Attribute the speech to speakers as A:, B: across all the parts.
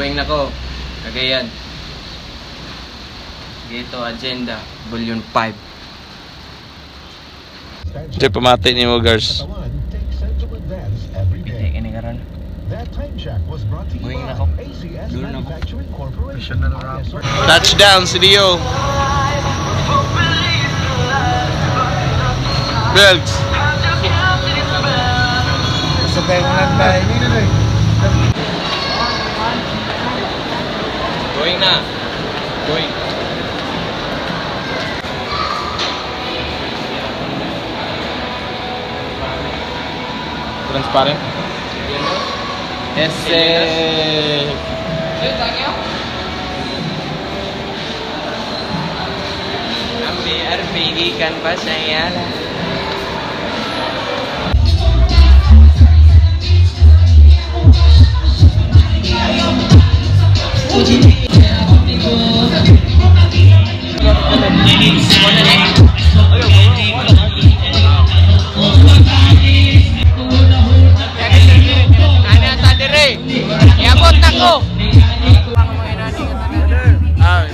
A: Going na ko. Cagayan. Ghetto Agenda, Volume 5.
B: Ito pamati ni mo, Gars.
A: Piti kini karon. Going na ko. Dulo na ko.
B: Touchdown, si Dio. Belgs.
C: Gusto kayo nang
A: Going na. Going.
B: Transparent. Ese.
A: Ang BRP gikan pa sa Yala. Ano ta dire? Iabot na ko.
B: Ah,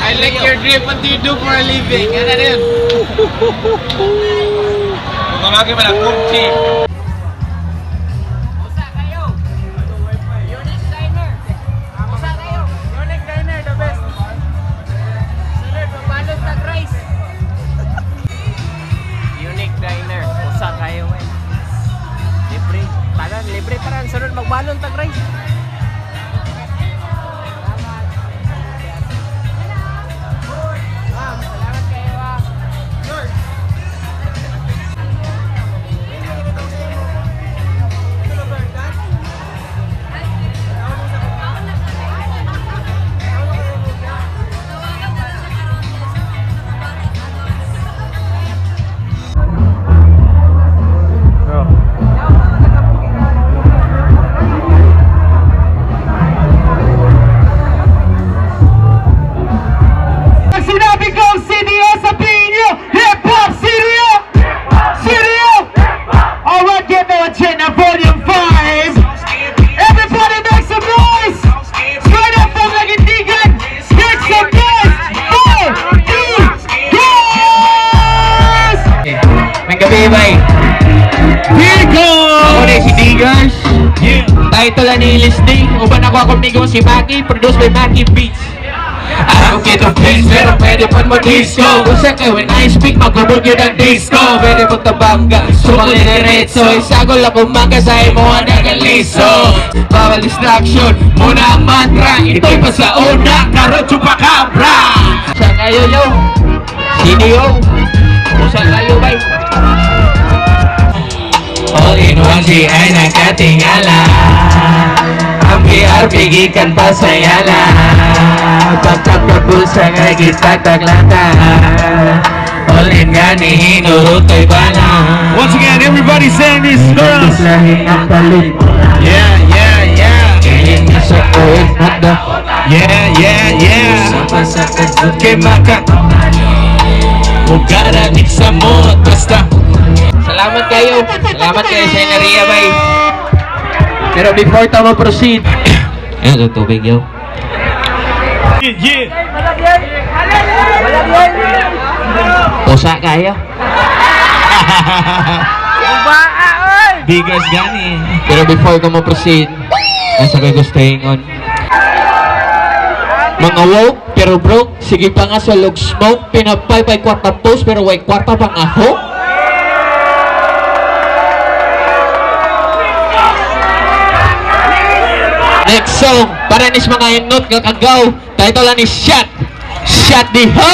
A: I like your drip. What do you do for a living? Ano na yun?
B: Kung kamagi man ang kumchi.
A: Usa kayo. Unique Diner. Usa kayo. Unique Diner, the best. Sunod, mabalot tag rice. Unique Diner. Usa kayo eh. Libre. Tanan, libre pa rin. Sunod, magbalon tag rice. Ma'am, salamat kayo ah. Sure.
D: Pag sinabi kong CDO, sabihin nyo, Hip Hop CDO! CDO! Alright, Ghetto Agenda Volume 5! Everybody make some noise! Straight up from Lagindigan! Make some noise for the girls!
A: May gabi, bay.
D: Virgo!
A: Ako na si Diggers. Title ani listening. Uban ako akong amigo si Maki. Produced by Maki Beats. I don't get the beats, pero pwede pa mo disco. Usa kay when I speak, magubog yun ang disco. Pwede mo tabangga, sumang diretso. Isagol ako mangga sa imo ang nagaliso. Bawal distraction, muna ang mantra. Ito'y pa sa una, karon chupacabra. Sa kayo yo, CDO. Usa kayo bay. All in one si ay nakatingala. Ang PRP gikan pa sa yala. Pagkakabulsa nga gitataglata. All in nga ni hinurutoy bala.
B: Once again, everybody saying this girls.
A: Lahi ang palit.
B: Yeah.
A: Ngayon nga sa uod nagda.
B: Yeah.
A: Sa sa kadot.
B: Kay Maka. Mugara sa mo basta.
A: Salamat kayo. Salamat kayo sa Inaria, bay. Pero before ta mo proceed, ayun, tubig yo.
B: Yeah.
A: Usa kayo.
B: Biggers gani.
A: Pero before ko mo-proceed, nasa ko'y gusto ingon. Mga woke, pero broke, sige pa nga sa log smoke, pinapay pa'y kwarta post, pero way kwarta pa nga ho. Next song, para nis mga inot nga kagaw, title lang ni Shot, Shot di Ho!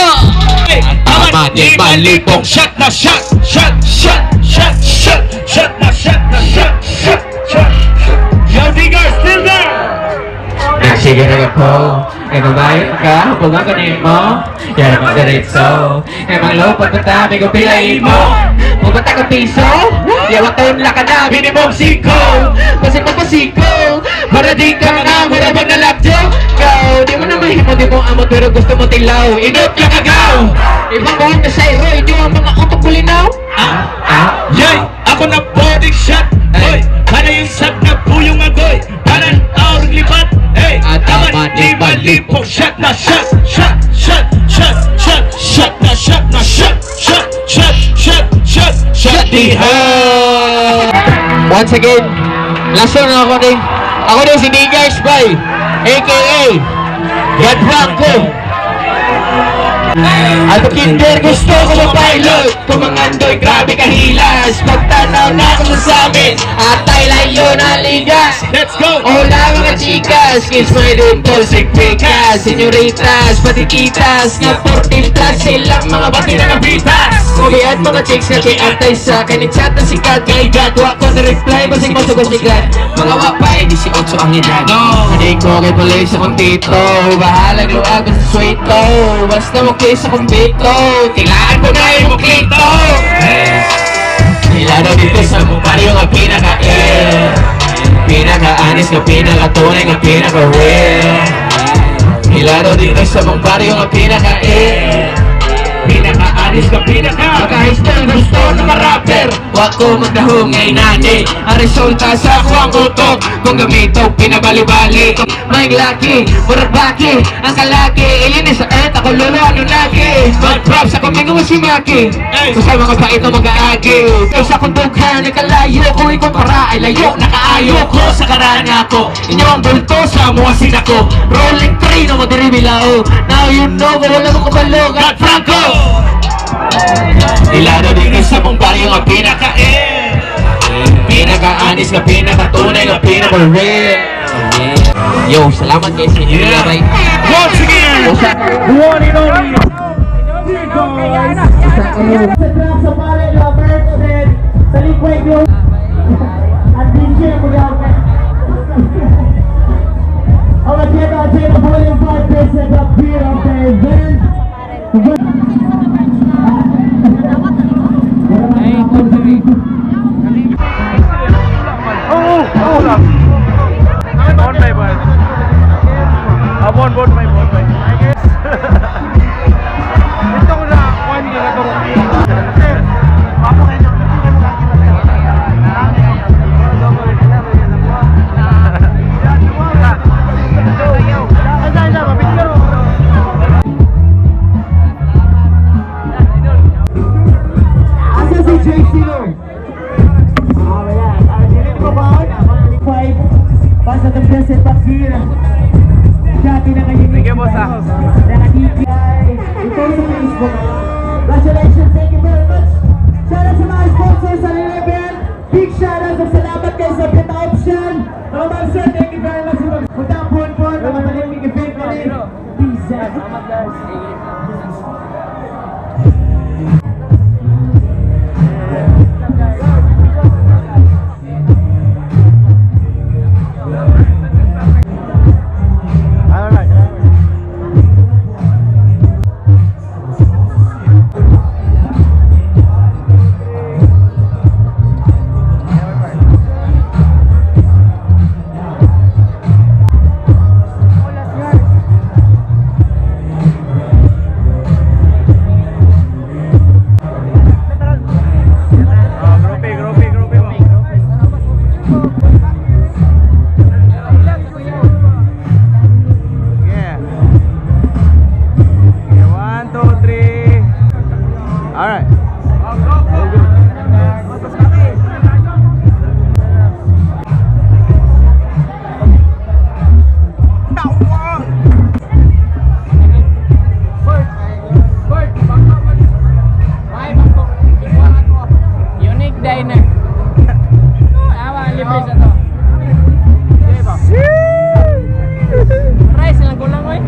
A: Tama ni Malipong
B: Shot na shot, shot, shot. shot, shot, shot na, shot na, shot, shot, shot. Yo, Digar, still there.
A: Sige na ko, eh babae ka, huwag ka mo. Yan ang diretso. Eh manglupad pa tabi ko pilain mo. Mabata ka piso, yawa taon la ka na, minimum siko. Kasi papasiko, para di ka nga, mura ba na lapjo? Go, di mo na mahimo, di mo amo, pero gusto mo tilaw. Inot ka kagaw! Ibang buhok na sa'yo, hindi ang mga utok kulinaw.
B: Ah,
A: Ah,
B: Yay! Ako na body shot. Hoy, para yung shot na puyong agoy. Para tawag lipat. Hey,
A: At
B: taman
A: taman,
B: di malipok. Shot na shot, shot, shot, shot, shot, shot na shot na shot, shot, shot, shot, shot, shot di ha.
A: Once again, last one ako din. Ako din si Digers Bay, aka God Franco. At kinder gusto ko mapilot. Kumangandoy, grabe kahilas. Pagtanaw na ako sa amin, atay layo na liga.
B: Let's go!
A: Hola mga chicas, kiss my little sigpikas. Señoritas, pati titas, nga 14 plus silang mga bati na nabitas. Mugi at mga chicks nga kay atay sa akin. I-chat na sikat kay God. Wa ko na reply, basig mo sugot sikat. Mga wapay, 18 ang edad.
B: No.
A: Hindi ko kay pala sa kong tito. Bahalag luag sa sweet. Basta mo kay sa kong bito. Tilaan ko na yung muklito. Sila daw dito sa baryo nga pinaka-ill. Pinaka-anis nga pinaka-tunay nga pinaka-real. Sila daw dito sa mong baryo nga pinaka-ill.
B: Pinaka-anis ka, pinaka!
A: Kahit na gusto na ma-rapper, wa ko magdahong ngay nani. Ang resulta sa ako ang utok. Kung gamito, pinabali-bali. May laki, murag baki. Ang kalaki, alien sa earth. Ako lolo, ano lagi. Bad props, ako mingo si Maki.
B: Hey!
A: Kung sa mga pait na mag-aagi. Kung sa akong dughan, nakalayo. Kung ikumpara ay layo, nakaayo ko sa karaan ako. Inyo ang bulto sa muwasin ako. Rolling train na madiribilao. Now you know, wala mo kabalo. God Franco! Ilado din sa mong baryo nga pinaka-eh. Pinaka-anis nga pinaka-tunay nga pinaka-real. Yo, salamat guys sa inyo.
B: Yeah.
A: Bye.
B: Once again!
D: One and only Digar.
E: Sa truck sa Pare Lovers and sa Liquid Glow at DJ Mugabe. Alright, Jena, Jena, Volume 5 present up here of the event.
C: On my boy. I'm on board my board my. Ito ko na one year na
E: Asa si JC Lord? Alright, alright, ko ba? 5 Basta the present vaccine. Dati na kayo.
C: Thank you, boss, ah.
E: Naka-DJI. Ito sa Facebook. Congratulations, thank you very much. Shout out sa mga sponsors sa 11. Big shout out sa salamat kay sa Beta Option. Mga ma'am sir, thank you very much. Punta ang phone phone, mga malimig event na rin. Peace out.
C: Grupe, grupe, grupe mo. Yeah. Okay, one, two, three. All right.
F: Unique diner. Awa, libre sa to. Rice lang kulang oy.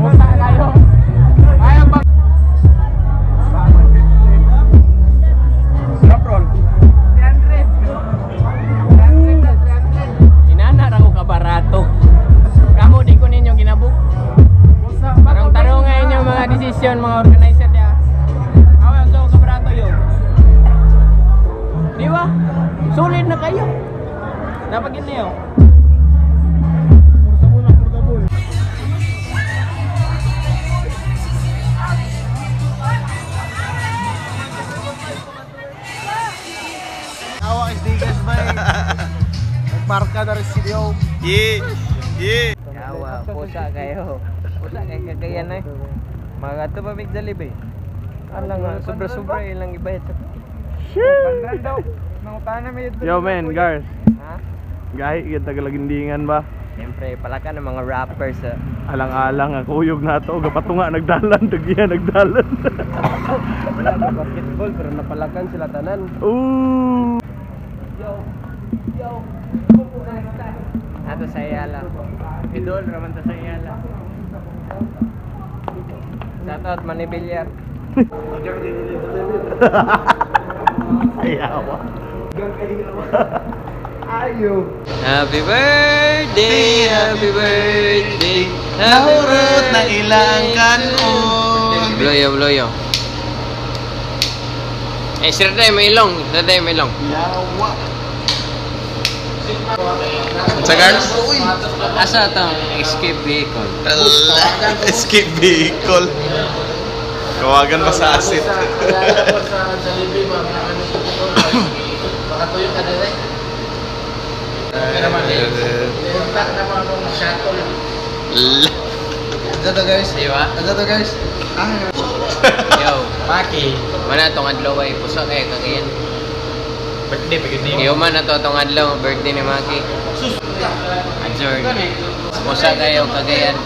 F: Usa kayo. Ayaw ba? Question mga organizer niya. Awa, so kabrato yun. Di ba? Sulit na kayo. Napagin niyo.
C: Awa is digas ba eh. Nagmarka na rin CDO.
B: Yeah.
F: Yawa, pusa kayo. Pusa kayo kagayan eh. Mga ato pa mig Jollibee. Ala nga, sobra-sobra ilang ibayad sa.
C: Yo man, guys.
F: Ha?
C: Gahi, yan tagalagindingan ba?
F: Siyempre, palaka ng mga rappers ah.
C: Alang-alang ang kuyog na to. Gapatunga, nagdalan. Tagiya, nagdalan.
F: Wala ba basketball pero napalakan sila tanan.
C: Ooh.
F: Ato sa Ayala. Idol raman ta sa Ayala. Shout out Manny Villar.
C: Ayawa.
F: Happy birthday, happy birthday.
B: Nahurot na ilang kanon.
F: Bloyo, bloyo. Eh, sir day may ilong, sir day may ilong.
B: Yawa. Sa guys?
F: Asa tong escape vehicle?
B: Escape vehicle. Kawagan pa sa asit.
F: Di ba?
B: guys?
F: Yo, Maki. Mana tong adlaw ay puso kay kagayan.
B: Birthday pa yun.
F: Yo man na to tong adlaw birthday ni Maki. Adjourn. Pusa kayo kagayan.